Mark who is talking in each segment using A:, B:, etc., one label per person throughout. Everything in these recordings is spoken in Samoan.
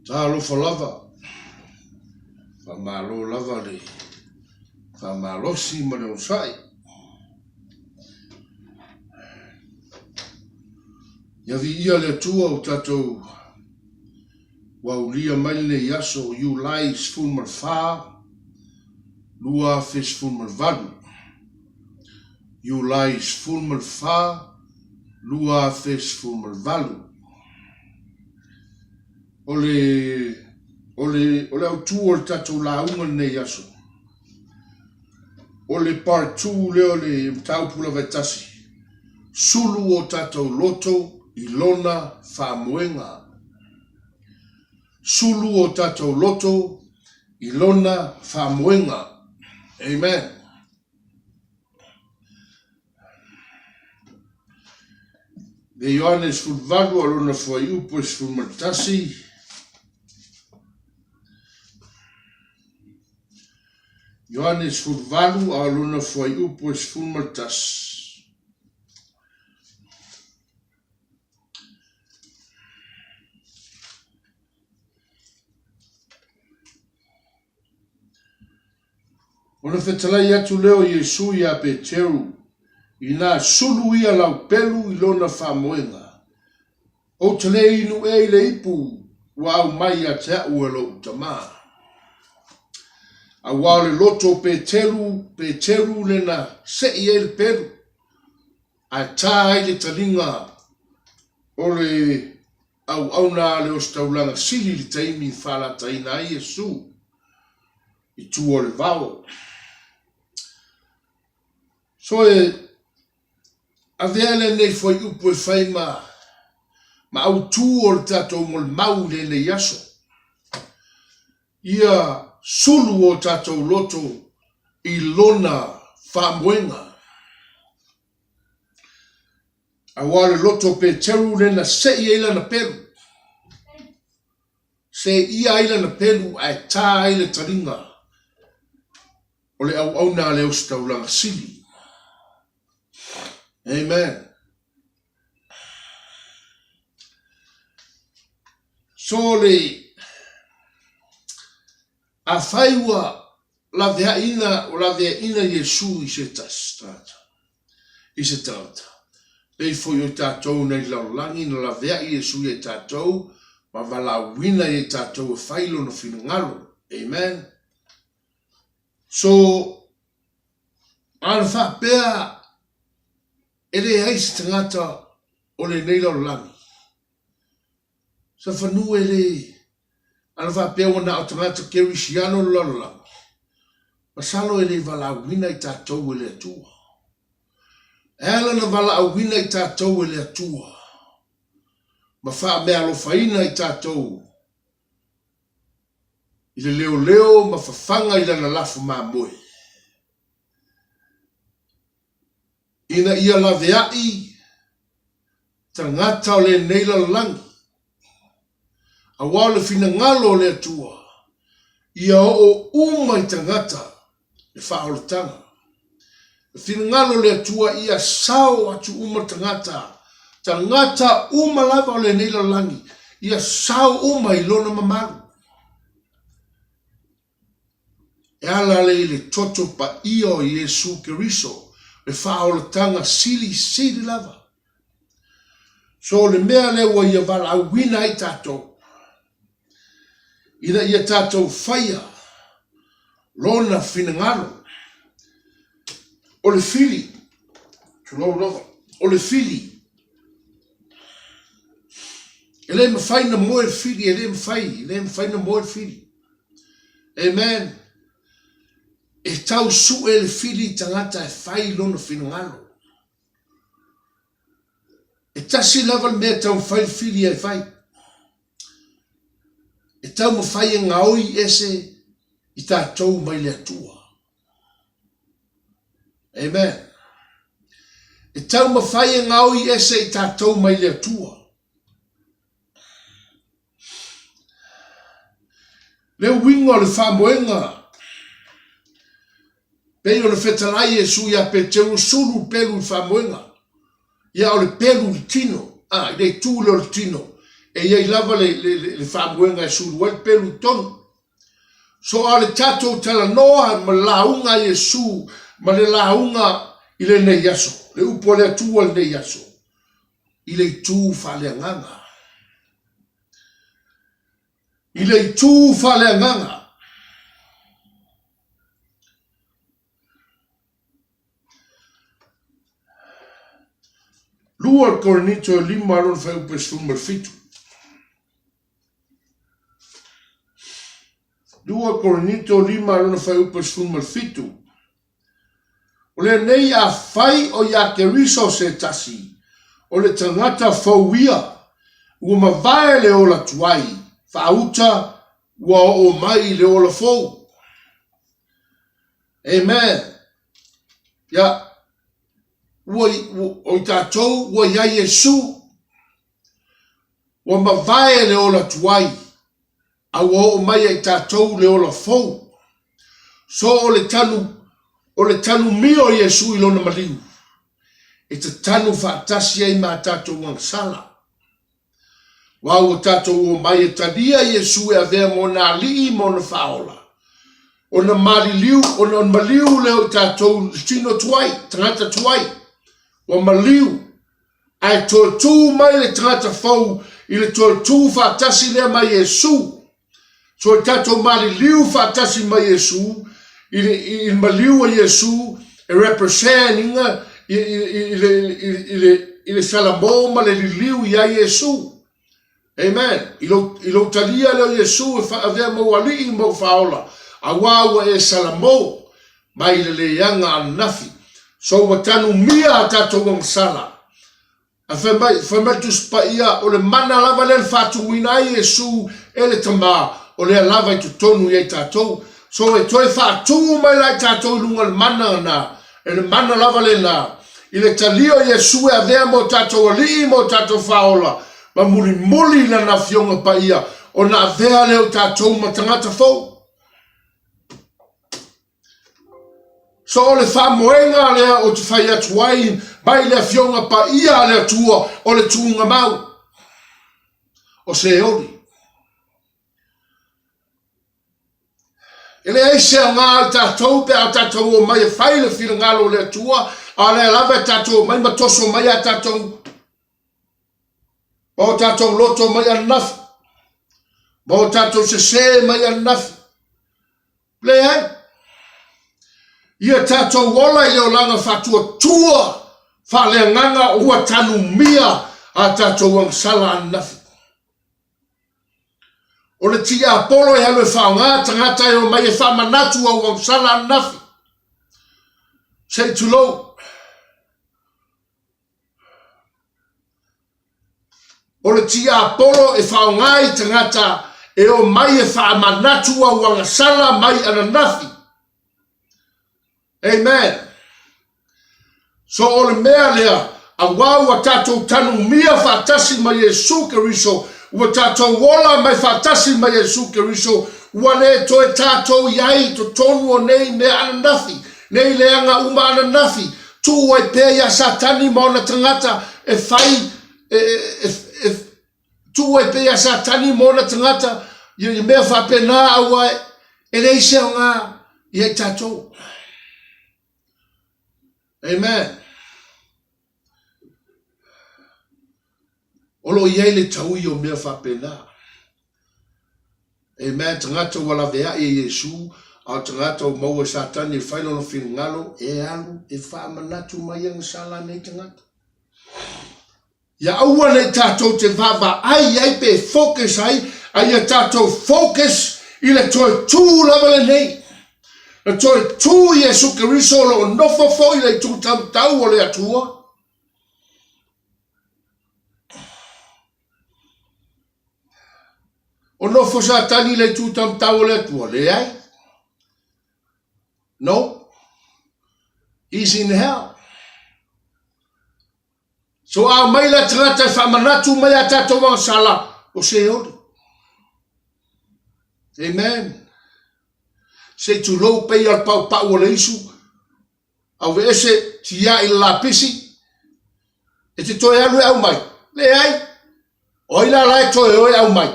A: Talofa lava, faamalo lava le faamalosi ma le onosai. Ia viia le Atua ua tatou ua aulia mai lenei aso o Iulai 14, 2018. Iulai 14, 2018. O le, o le, o le autu o le tatou lauga lenei aso, o le part 2 lea o le mataupu lava e tasi, sulu o tatou loto i lona faamoega. Sulu o tatou loto i lona faamoega. Amen. Le Ioane 18 o lona fuaiupu e 11. Ioane 18 a o lona fuaiupu e 11. Ona fetalai atu lea o Iesu iā Peteru, Inā sulu ia lau pelu i lona faamoega, ou te le inu ē i le ipu ua aumai ia te a'u e lo'u Tamā. Auā o le loto o Peteru, Peteru lena se'i ai le pelu, ae tā ai le taliga o le auauna a le ositaulaga sili i le taimi i faalataina ai Iesu i tua o le vao. So e avea lenei fuaiupu e fai ma ma autu o le tatou molimau i lenei aso. Ia sulu o tatou loto i lona faamoega. Aua o le loto o Peteru lea na sei ai lana pelu. Seia ai lana pelu ae tā ai le taliga o le auauna a le Ositaulaga Sili. Amen. So le afai ua laveaina ua laveaina Iesu i se tasi tagata i se tagata pei foi o i tatou nei lalolagi na laveai Iesu ia i tatou ma valaauina ia i tatou e fai lona finagalo. Amen. So ana faapea e leai se tagata o lenei lalolagi Sa fanua e le ana faapea ua na o tagata Kerisiano le lalolagi, masalo e le valaauina i tatou e le Atua. E ala na valaauina i tatou e le Atua ma faameaalofaina i tatou i le leoleo ma fafaga i lana lafo mamoe, ina ia laveai tagata o lenei lalolagi, aua o le finagalo o le Atua, ia oo uma i tagata le faaolataga. Le finagalo o le Atua ia sao atu uma tagata, tagata uma lava o lenei lalolagi, ia sao uma i lona mamalu. E ala lea i le toto paia o Iesu Keriso, le faaolataga silisili lava. So o le mea lea ua ia valaauina ai tatou, ina ia tatou faia Lona finagalo. O le fili, tulou lava, o le fili, e le mafai na moe le fili, e le mafai, e le mafai na moe le fili. Amen. E tau sue le fili i tagata e fai lona finagalo. E tasi lava le mea e taumafai le fili e fai. E taumafai e gaoi ese i tatou mai le Atua. Amen. E taumafai e gaoi ese i tatou mai le Atua. Le uiga o le faamoega, pei o le fetalai Iesu ia Peteru, sulu pelu i le faamoega. Ia o le pelu i le tino, a, i le itu lea o le tino. e i ai lava le, le, le, le faamoega e sulu ai le pelu i totonu. So a o le tatou talanoa ma le lauga a Iesu ma le lauga i lenei aso, le upu a le Atua i lenei aso, i le itu faaleagaga. I le itu faaleagaga. 2 Korinito e 5 lona fuaiupu e 17. 2 Korinito 5 lona fuaiupu e 17. O lenei afai o ia Keriso se tasi, o le tagata fou ia, ua mavae le ola tuai, faauta ua oo mai i le ola fou. Amen. Ia, ua, o i tatou ua i ai Iesu, ua mavae le ola tuai, a ua oo mai ia i tatou le ola fou. So o le tanu, o le tanumia o Iesu i lona maliu, e tatanu faatasi ai ma a tatou agasala. Aua ua tatou omai e talia Iesu e avea ma ona alii ma ona faaola, ona maliliu, ona maliu lea o i tatou i tino tuai, tagata tuai, ua maliu, ae toe tū mai le tagata fou i le toe tū faatasi lea ma Iesu. So i tatou maliliu faatasi ma Iesu, i le, i le maliu o Iesu, e represent ina i, i, i, i, le, i, i, le, i le salamo ma le liliu ia Iesu. Amen. I lou, i lou talia lea o Iesu e avea ma ou alii ma ou faaola, auā ua e salamo mai le leaga ananafi. So ua tanumia a tatou agasala. A fai mai, fai mai le Tusi Paia, o le mana lava lea na faatumuina ai Iesu e le Tama, o lea lava i totonu ia i tatou. So e toe faatumu mai la i tatou i luga o le mana na, e le mana lava lena, i le talia o Iesu e avea ma o tatou Alii ma o tatou Faaola, ma mulimuli i Lana Afioga Paia, ona avea lea o tatou ma tagata fou. So o le faamoega lea ou te fai atu ai mai le Afioga Paia a le Atua o le tuuga mau o Seoli. E leai se aoga o tatou pe a tatou omai e fai le finagalo o le Atua, a o lea lava e tatou omai ma toso mai a tatou ma o tatou loto mai ananafi, ma o tatou sesē mai ananafi. Leai. Ia tatou ola i le olaga faatuatua faaleagaga ua tanumia a tatou agasala ananafi. O le tiapolo e alu e faaaoga tagata e omai e faamanatu au agasala ananafi. Se i tulou. O le tiapolo e faaaoga i tagata e omai e faamanatu au agasala mai ananafi. Amen. So o le mea lea, auā ua tatou tanumia faatasi ma Iesu Keriso, ua tatou ola mai faatasi ma Iesu Keriso, ua le toe tatou i ai i totonu o nei mea ananafi, nei leaga uma ananafi, tuu ai pea iā Satani ma ona tagata e fai, e, e, e, tuu ai pea iā Satani ma ona tagata i, i mea faapena aua e leai se aoga ia i tatou. Amen. O lo o i ai le taui o mea faapena. Amen. Tagata ua laveai e Iesu, a o tagata ua maua e Satani e fai lona finagalo, e alu e faamanatu mai agasala a nei tagata. Ia aua nei tatou te vaavaai ai pe focus ai, a ia tatou focus i le toe tū lava lenei. Le toe tū Iesu Keriso o lo o nofo foi i le itu tautau o le Atua. O nofo Satani i le itu tautau o le Atua? Leai. No. He's in hell. So a mai la tagata e faamanatu mai a tatou agasala o Seoli. Amen. Se i tulou pei o le paupau o le isu, auveese tiai le lapisi, e te toe alu e aumai. Leai. O ai la la e toe o e aumai?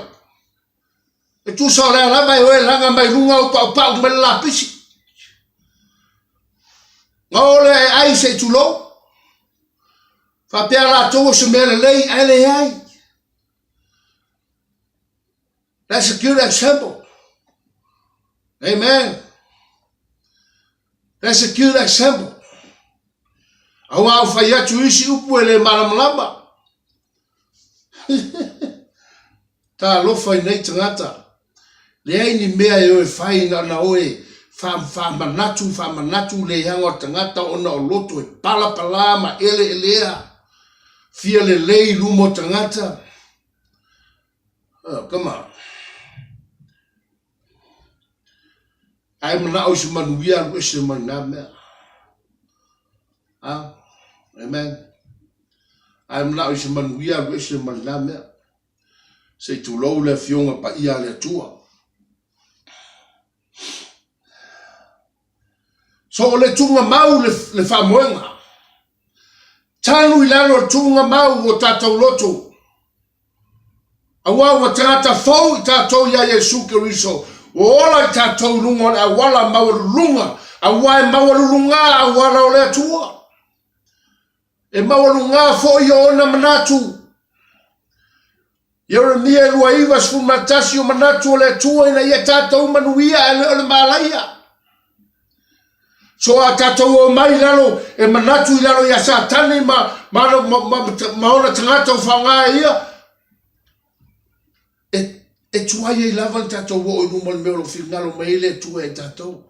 A: E tusa o lea lava e o e laga mai luga o paupau mai le lapisi. Na o lea e ai se i tulou. Faapea latou o se mea lelei ae leai. That's a good example. Amen. That's a good example. Aua au fai atu isi upu e le malamalama. Talofa i nei tagata. Leai ni mea e o e fai na ona oe faamanatu faamanatu leaga o le tagata ona o loto e palapala ma eleelea. Fia lelei i luma o tagata. Oh, come on. Ae manao i se manuia alu ese mai nā mea. Ah, amen. Ae manao i se manuia alu ese mai nā mea. Se i tulou le afioga paia a le Atua. So o le tuugamau le, le faamoega. Tanu i lalo o le tuugamau o tatou loto. Aua ua tagata fou i tatou iā Iesu Keriso, ua ola i tatou i luga o le auala maualuluga, aua e maualulugā auala o le Atua. E maualugā foi o ona manatu. Ieremia 29:11 o manatu o le Atua ina ia tatou manuia ae le o le malaia. So a tatou o mai i lalo e manatu i lalo ia Satani ma, ma, ma, ma, ma ona tagata o faaaoga e ia, e, e tuai ai lava le tatou oo i luma o le mea o lo o finagalo mai ai le Atua ia i tatou.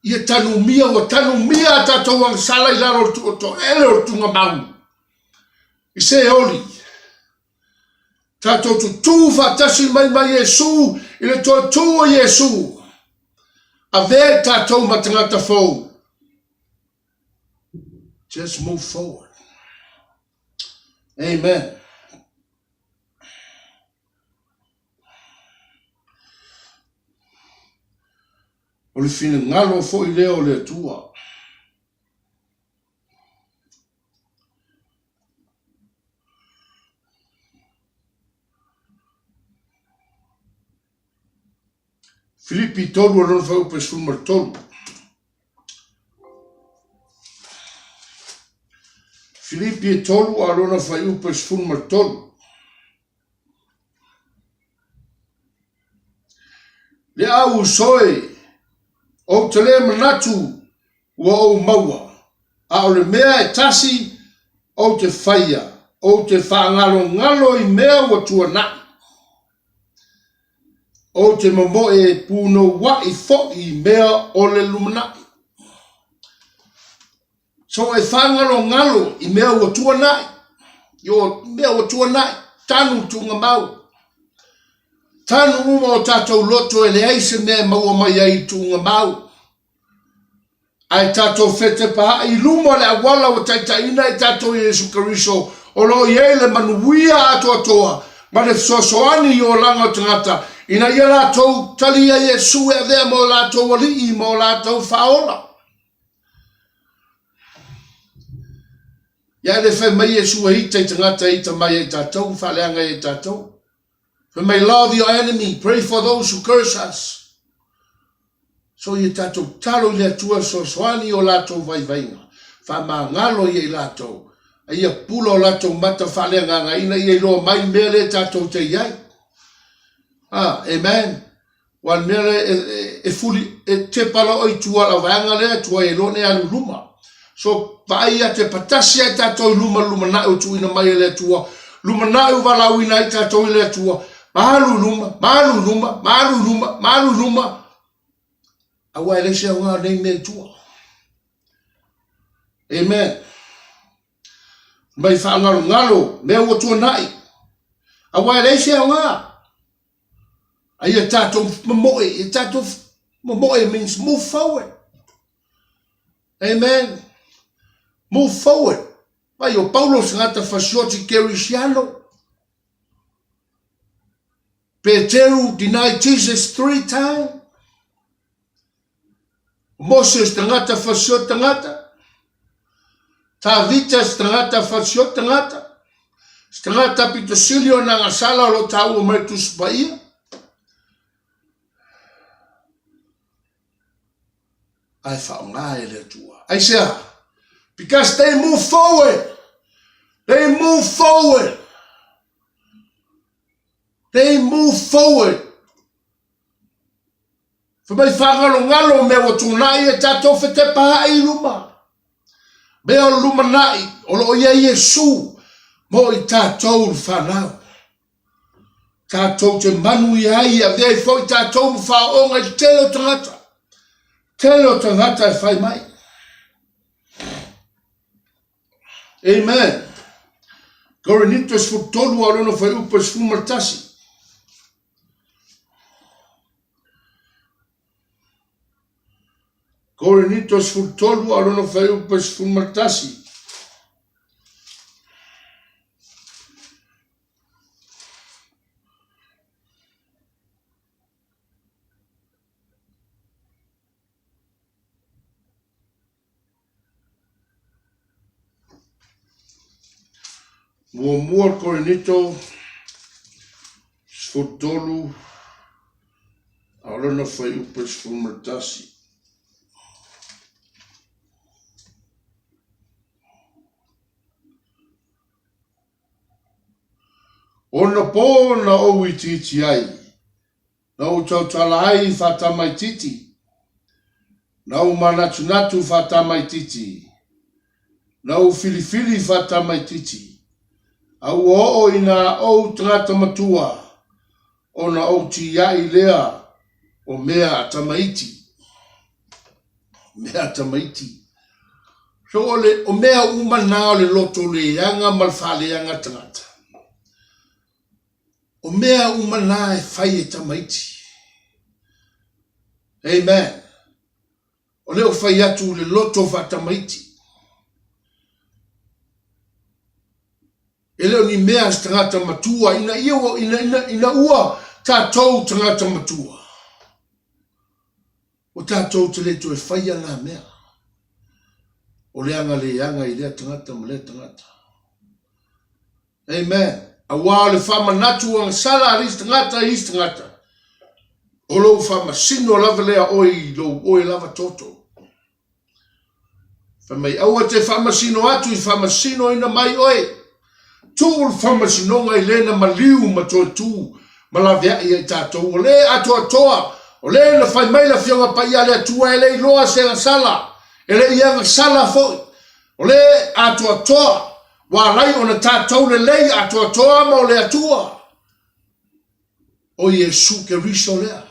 A: Ia tanumia, ua tanumia a tatou agasala i lalo o le toele o le tugamau. I Seoli, tatou tutū faatasi mai ma Iesu i le toe tū o Iesu. Avea i tatou ma tagata fou. Just move forward. Amen. O le finagalo foi lea o le Atua. Filipi 3 o lona fuaiupu e 13. Filipi e 3 a lona fuaiupu e 13. Le au uso e, ou te le manatu ua ou maua, a o le mea e tasi ou te faia, ou te faagalogalo i mea ua tuanai. Ou te momoe e punouaʻi foʻi i mea o le lumanai. So e faagalogalo i mea ua tuanai, i o mea ua tuanai, tanu tuugamau. Tanu uma o tatou loto e leai se mea e maua mai ai i tuugamau. Ae tatou fetepaai i luma o le auala ua taitaiina i tatou e Iesu Keriso, o lo o i ai le manuia atoatoa ma le fesoasoani i olaga o tagata, ina ia latou talia Iesu e avea ma o latou Alii ma o latou Faaola. Ia e le fai mai Iesu e ita i tagata e ita mai ai tatou, faaleaga ai tatou. Fai mai, love your enemy, pray for those who curse us. So ia tatou talo i le Atua e fesoasoani i o latou vaivaiga, faamagalo ia i latou, a ia pula o latou mata faaleagaga ina ia iloa mai le mea lea tatou te i ai. Ah, amen. Aua o le mea lea e, e fuli, e tepa loa i tua o le vaega lea, tuai ai loa ona e alu i luma. So, vaai ia tepa tasi ai tatou i luma le lumanai ua tuuina mai e le Atua, lumanai ua valaauina ai tatou e le Atua, ma alu i luma, ma alu i luma, ma alu i luma, ma alu i luma, aua e leai se aoga o nei mea i tua. Amen. Mai faagalogalo mea ua tuanai, aua e leai se aoga. A ia tatou momoe, ia tatou momoe means move forward. Amen. Move forward. Vai o Paulo se tagata fasioti Kerisiano. Peteru denied Jesus three times. Mose se tagata fasioti tagata. Tavita se tagata fasioti tagata. Se tagata pito sili ona agasala o lo o taua mai le Tusi Paia, ae faaaoga e le Atua. Aisea? Because they move forward. They move forward. They move forward. Fai mai whangalongalo mea ua tūnai e tātou whetepa hae i luma. Mea o lumanai, o loo ia Iesu mo i tātou le whanau. Tātou te manu i ai, a vea i fo i tātou mo whaonga i tele o tangata. Tele o tangata e whai mai. Amen. Korinito 13 a lona fuaiupu 11. Korinito 13 a lona fuaiupu 11. Muamua Korinito 13, a lona fuaiupu 11. Ona pō na ou itiiti ai, Na ou tautala ai i Whatamaititi, Na ou manatunatu Whatamaititi, Na ou whiriwhiri Whatamaititi, A ua oo i na ou tangata matua, Ona ou tiaʻi lea o mea a tamaiti. Mea a tamaiti. So o le, o mea uma na o le loto leaga ma le faaleaga tagata. O mea uma na e fai e tamaiti. Amen. O lea o fai atu le loto faatamaiti. E le o ni mea se tagata matua ina ia ua, ina, ina, ina ua tatou tagata matua. O tatou te le toe faia ngā mea. O le aga leaga i lea tagata ma lea tagata. Amen. Aua o le faamanatu agasala a le isi tagata i isi tagata, o lou faamasino lava lea oe i lou oe lava toto. Fai mai, aua te faamasino atu i faamasinoina mai oe. Tuu le faamasinoga i le na maliu ma toe tu ma laveai ai tatou. O le atoatoa, o le na fai mai le Afioga Paia a le Atua e le iloa se agasala, e le i agasala foi. O le atoatoa, ua alai ona tatou lelei atoatoa ma o le Atua. O Iesu Keriso lea,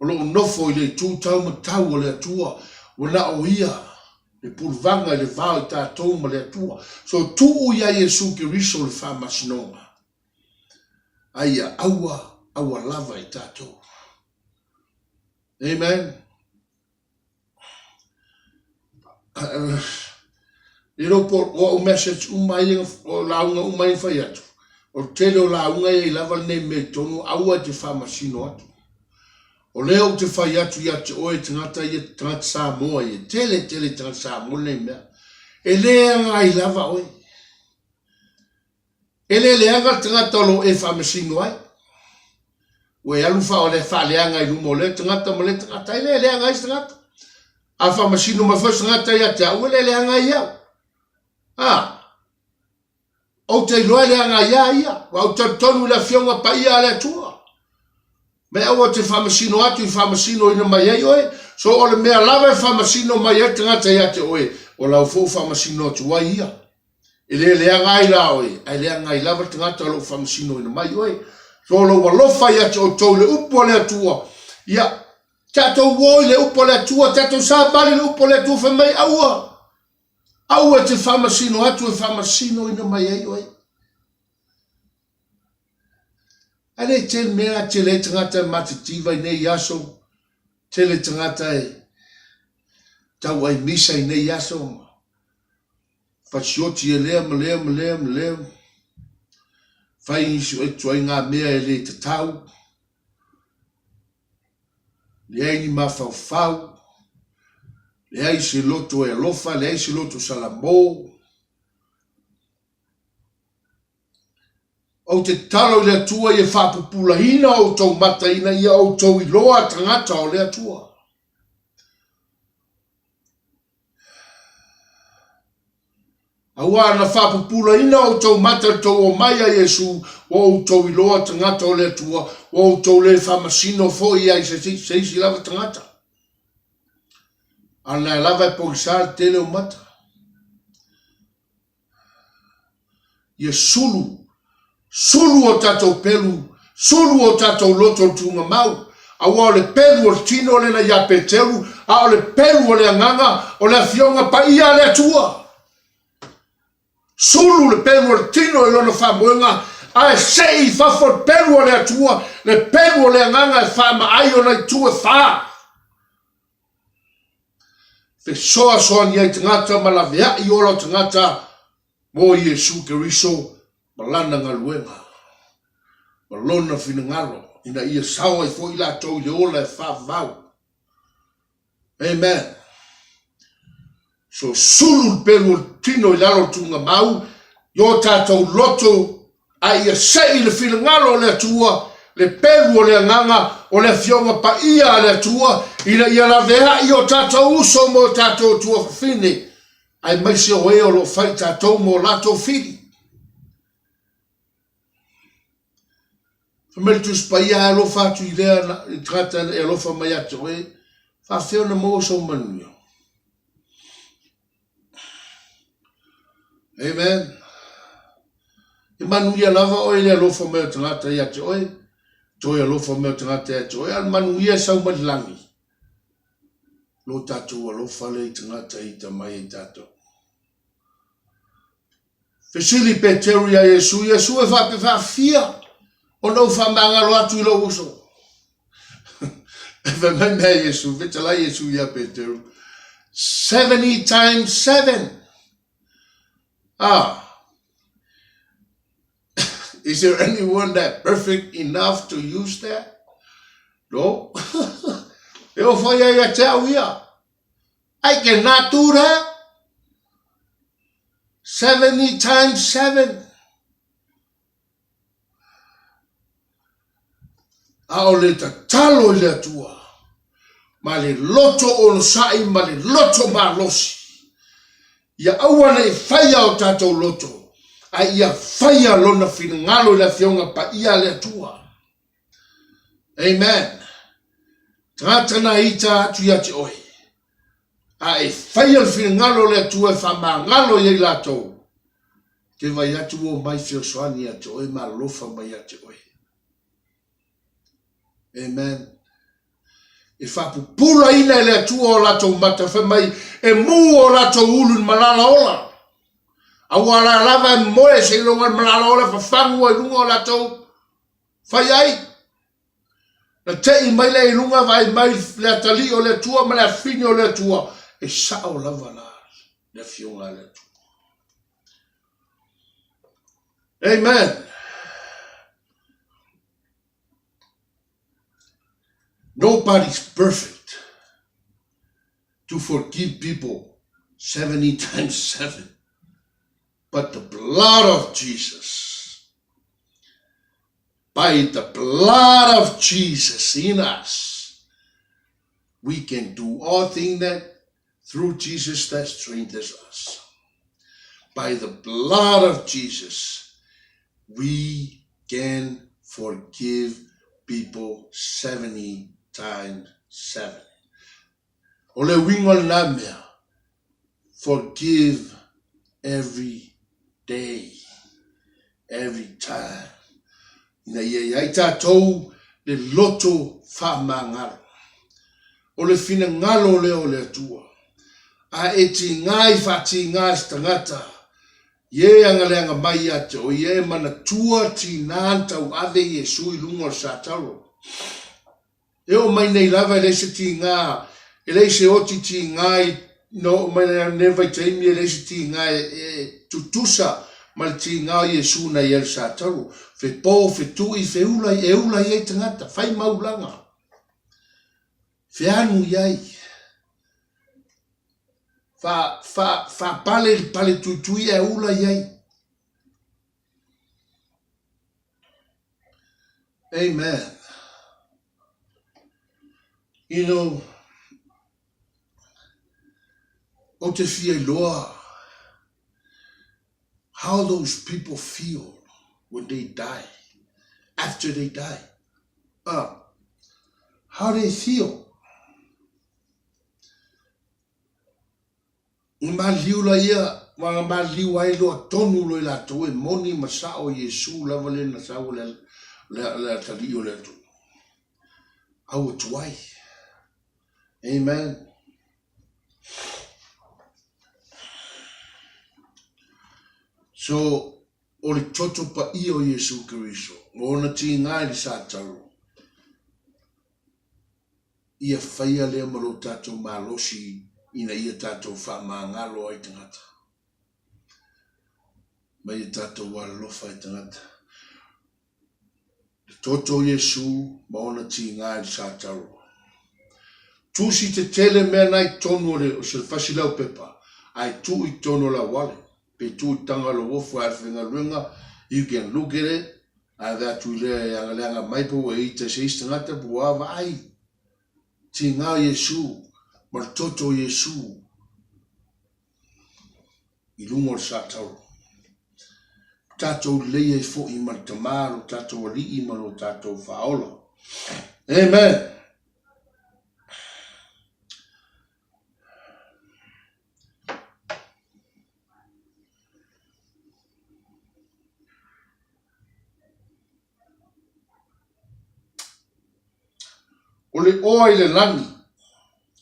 A: o loo nofo i le itu taumatau o le Atua, ua na o ia le puluvaga i le va o i tatou ma le Atua. So tuu ia Iesu Keriso le faamasinoga, a ia aua, aua lava i tatou. Amen. Le iloa po o au message uma ia, o lauga uma ia na fai atu, o le tele o lauga ia i lava lenei mea i totonu, aua e te faamasino atu. O lea ou te fai atu ia te oe tagata ia, tagata Samoa ia, tele tele tagata Samoa lenei mea. E le agai lava oe. E le leaga le tagata o lo o e faamasino ai. Ua e alu faaleaga i luma o lea tagata ma lea tagata. E le leaga ai se tagata. A faamasino mai foi se tagata ia te au, e le leaga ai au. A, ou te iloa e leaga ai a ia. Ua ou talitonu i le Afioga Paia a le Atua. Me aua te faamasino atu i faamasinoina mai ai oe. So o le mea lava e faamasino mai ai le tagata ia te oe, o lau foi ua faamasino atu ai ia. E le leaga ai la oe, ae leaga ai lava le tagata o lo o faamasinoina mai oe. So o lou alofa ia te outou i le upu a le Atua, ia, tatou o i le upu a le Atua, tatou savali i le upu a le Atua, fai mai, aua, aua e te faamasino atu e faamasinoina mai ai oe. Ae le tele mea, tele ai tagata e matitiva i nei aso, tele tagata e tauai misa i nei aso, Fasioti e lea ma lea ma lea ma lea. Fai nisi o ituaiga mea e le tatau. Leai ni mafaufau. Leai se loto e alofa, leai se loto salamo. Ou te tatalo i le Atua ia faapupulaina outou mata ina ia outou iloa tagata o le Atua. Aua na faapupulaina outou mata i le tou omai a Iesu, ua outou iloa tagata o le Atua, ua outou le faamasino foi ia i se isi lava tagata. A na lava e pogisa le tele o mata. Ia sulu, sulu o tatou pelu, sulu o tatou loto le tuugamau, aua o le pelu o le tino lena ia Peteru, a o le pelu o le agaga o le Afioga Paia a le Atua. Sulu le pelu o le tino i lona faamoega, ae sei i fafo le pelu a le Atua, le pelu o le agaga e faamaai ona itu e fa. Fesoasoani ai tagata ma laveai ola o tagata mo Iesu Keriso ma Lana galuega ma Lona finagalo ina ia sao ai foi latou i le ola e faavavau. Amen. So sulu le pelu o le tino i lalo o le tuugamau i o tatou loto a ia sei le finagalo o le Atua, le pelu o le agaga o le Afioga Paia a le Atua, ina ia laveai o tatou uso ma o tatou tuafafine, aemaise o e o lo o fai i tatou ma o latou fili. Fai mai le Tusi Paia, a alofa atu i lea i tagata e alofa mai ia te oe, faafefea ona maua sou manuia? Amen. E manuia lava oe i le alofa mai o tagata ia te oe, toe alofa mai o tagata ia te oe, a o le manuia e sau mai le lagi. Lo tatou alofa lea i tagata e ita mai ai tatou. Fesili Peteru iā Iesu, Iesu e faapea faafia ona ou faamagalo atu i lou uso. E fai mai mea Iesu, fetalai Iesu iā Peteru, 70 times 7. Ah, is there anyone that perfect enough to use that? No. E ofo ia ia te au ia. I cannot do that. 70 times 7. A o le tatalo i le Atua, ma le loto onosai ma le loto malosi, ia aua ne i faia o tatou loto, a ia faia Lona finagalo i le Afioga Paia a le Atua. Amen. Tagata na ita atu ia te oe, a e faia le finagalo o le Atua e faamagalo i ai latou, te vai atu ua omai fesoasoani ia te oe ma alofa mai ia te oe. Amen. E faapupulaina e le Atua o latou mata, fai mai, e mū o latou ulu i le malala ola. Aua la lava e moe seiloga le malala ola fafagu ai luga o latou fai ai. Na te'i mai lea i luga vaai mai le atalii o le Atua ma le afine o le Atua, e sao lava la le afioga a le Atua. Amen. Nobody's perfect to forgive people 70 times 7. But the blood of Jesus, by the blood of Jesus in us, we can do all things that through Jesus that strengthens us. By the blood of Jesus, we can forgive people 70 times 7. O le uiga o lena mea, forgive every day, every time, ina ia i ai tatou le loto faamagalo. O le finagalo lea o le Atua. A e tiga i faatiga e se tagata, ie agaleaga mai ia te oe, ia e manatua tina na tauave Iesu i luga o le satalo. E oo mai nei lava e leai se tiga, e leai se oti tiga i na oo mai nei vaitaimi e leai se tiga e, e tutusa ma le tiga o Iesu na i ai le satalo. Fepo, fetu'i, feula, e ula i ai tagata, fai maulaga, feanu i ai, fa, fa, faapale i le pale tuitui e ula i ai. Amen. You know, ou te fia iloa how those people feel when they die, after they die. How they feel. Na maliu la ia, wa na maliu ai loa tonu loa i latou e moni ma sao Iesu lava lea na sau le, le, le atalii o le Atua. A ua tuai. Amen. So, o le toto paia o Iesu Keriso, ma ona tiga i le satalo, ia faia lea ma lo tatou malosi ina ia tatou faamagalo ai tagata. Ma ia tatou alolofa ai tagata. Le toto o Iesu ma ona tiga i le satalo. Tusi tetele mea na i totonu o le o se fasi laupepa, ae tuu i totonu o lau wale, pe tuu i taga o lou ofu a le faigaluega, you can look at it, Ave atu i lea e agaleaga mai po ua ita i se isi tagata po ua vaai. Tiga o Iesu ma le toto o Iesu i luga o le satauro. Tatou lelei ai foi ma le Tama lo tatou Alii ma lo tatou Faaola. Amen. O le oa i le lagi,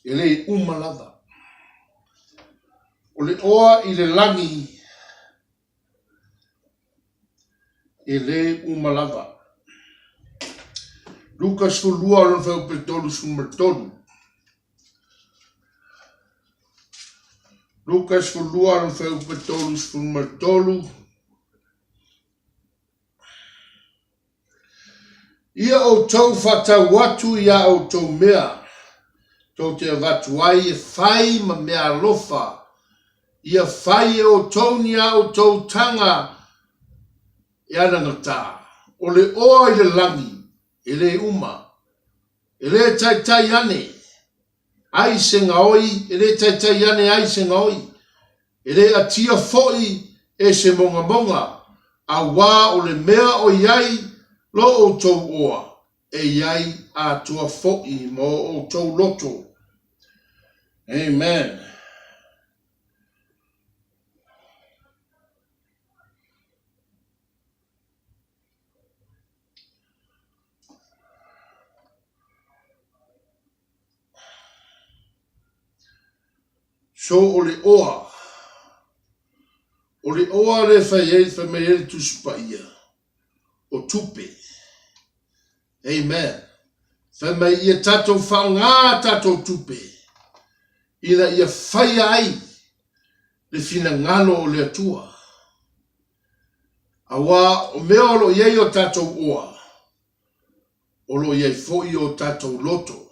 A: e le uma lava. O le oa i le lagi, e le uma lava. Luka 12, lona fuaiupu 33. Luka 12, lona fuaiupu 33. Ia outou faatau atu i a outou mea tou te avatu ai e fai ma mea alofa, ia fai e outou ni a outou taga e anagata, o le oa i le lagi e le uma, e le taitai ane ai se gaoi, e le taitai ane ai se gaoi, e le atia foi e se mogamoga, auā o le mea o i ai lo outou oa, e i ai atoa foi ma o outou loto. Amen. So o le oa, o le oa lea e fai ai, fai mai ai le Tusi Paia, o tupe. Amen. Fai mai ia tatou faaaoga tatou tupe ina ia faia ai le finagalo o le Atua. Aua o mea o lo o i ai o tatou oa, o lo o i ai foi o tatou loto.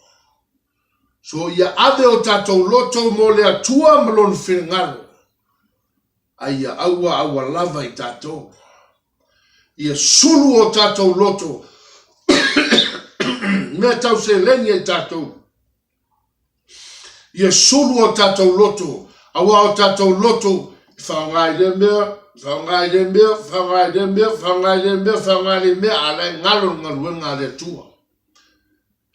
A: So ia ave o tatou loto mo le Atua ma Lona finagalo, a ia aua aua lava i tatou. Ia sulu o tatou loto mea tau seleni ai tatou. Ia sulu o tatou loto, aua o tatou loto e faaaoga i lea mea, faaaoga i lea mea, faaaoga i lea mea, faaaoga i lea mea, faaaoga i lea mea, a la e galo le galuega a le Atua.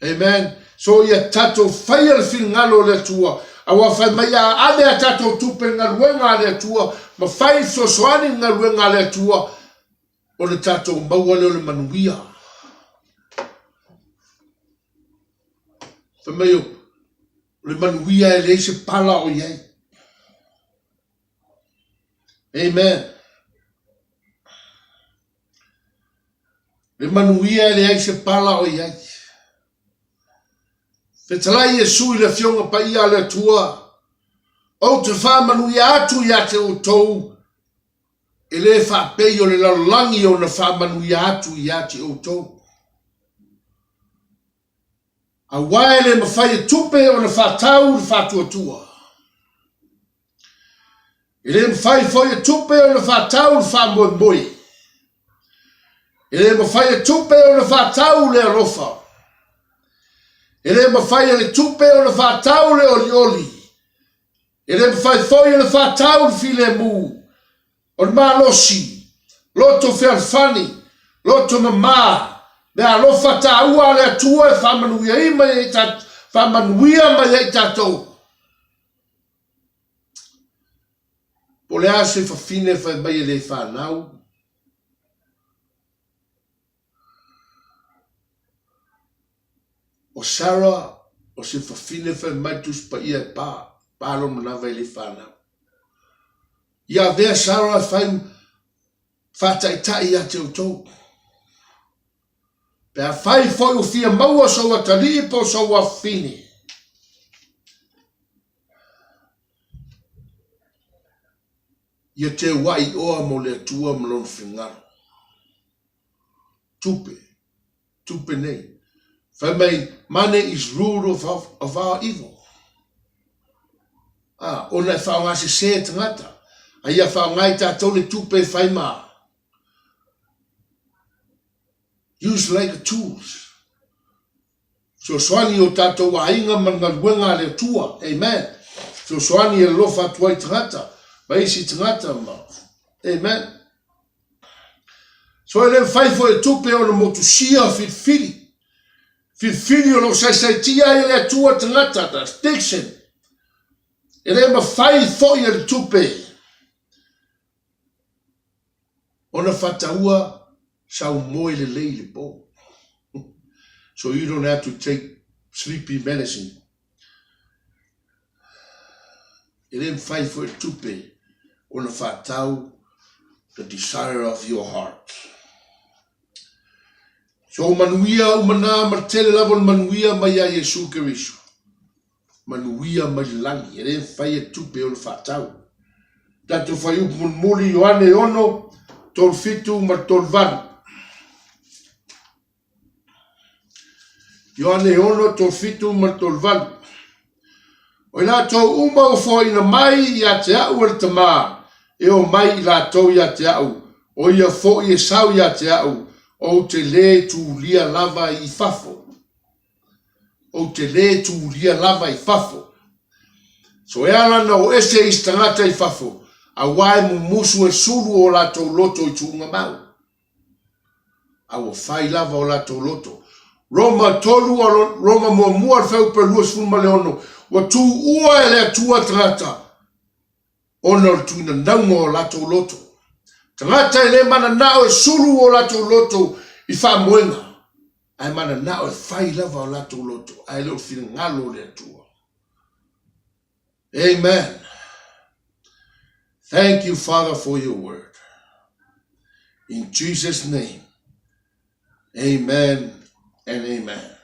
A: Amen. So ia tatou faia le finagalo o le Atua, aua fai mai a ave a tatou tupe i le galuega a le Atua, ma fai fesoasoani i le galuega a le Atua, o le tatou maua lea o le manuia. Fai mai o le manuia e leai se pala o i ai. Amen. Le manuia e leai se pala o i ai. Fetalai Iesu i le Afioga Paia a le Atua, ou te faamanuia atu ia te outou, e le faapei o le lalolagi ona faamanuia atu ia te outou. Aua e le mafai e tupe ona faatau le faatuatua. E le mafai foi e tupe ona faatau le faamoemoe. E le mafai e tupe ona faatau le alofa. E le mafai e le tupe ona faatau le olioli. E le mafai foi ona faatau le filemu, o le malosi, loto fealofani, loto mama, meaalofa taua a le Atua e faamanuia mai ai tatou. Po o le a se fafine e fai mai e le fanau? O Sarah, o se fafine fai mai Tusi Paia e pa, pa lona manava e le fanau. Ia avea Sarah e fai faataitai ia te outou. Pe afai foi ua fia maua sou atalii po o sou afafine, ia teua'i oa mo le Atua ma Lona finagalo. Tupe, tupe nei. Fai mai, money is root of, of our evil. Ah, ona e faaaoga sese e tagata. A ia faaaoga i tatou le tupe e fai ma use like a tools. Fesoasoani i o tatou aiga ma le galuega a le Atua. Amen. Fesoasoani e alofa atu ai i tagata ma isi tagata ma Amen. So e le mafai foi e tupe ona motusia filifili. Filifili o lo o saisaitia ai e le Atua tagata, the addiction. E le mafai foi e le tupe ona fataua sau moe lelei i le po. So you don't have to take sleepy medicine. E le mafai foi le tupe ona faatau the desire of your heart. So manuia uma na ma le tele lava o le manuia mai ia Iesu Keriso. Manuia mai le lagi, e le mafai e tupe ona faatau. Tatou fuaiupu mulimuli Ioane 6, 37 ma le 38. Ioane 6, 37 ma le 38. O i latou uma ua foaina mai ia te au e le Tamā, e o mai i latou ia te au, o ia foi e sau ia te au, ou te lē tulia lava i fafo. Ou te lē tulia lava i fafo. So e ala na o ese isi tagata i fafo, auā e mumusu e sulu o latou loto i tuuga mau. A ua fai lava o latou loto. Roma 3, Roma muamua le fuaiupu 26, ua tuua e le Atua tagata, ona o le tuinanauga o latou loto. Tagata e le mananao e sulu o latou loto i faamoega, ae mananao e fai lava o latou loto, ae le o le finagalo o le Atua. Amen. Thank you, Father, for your word. In Jesus' name, amen and amen.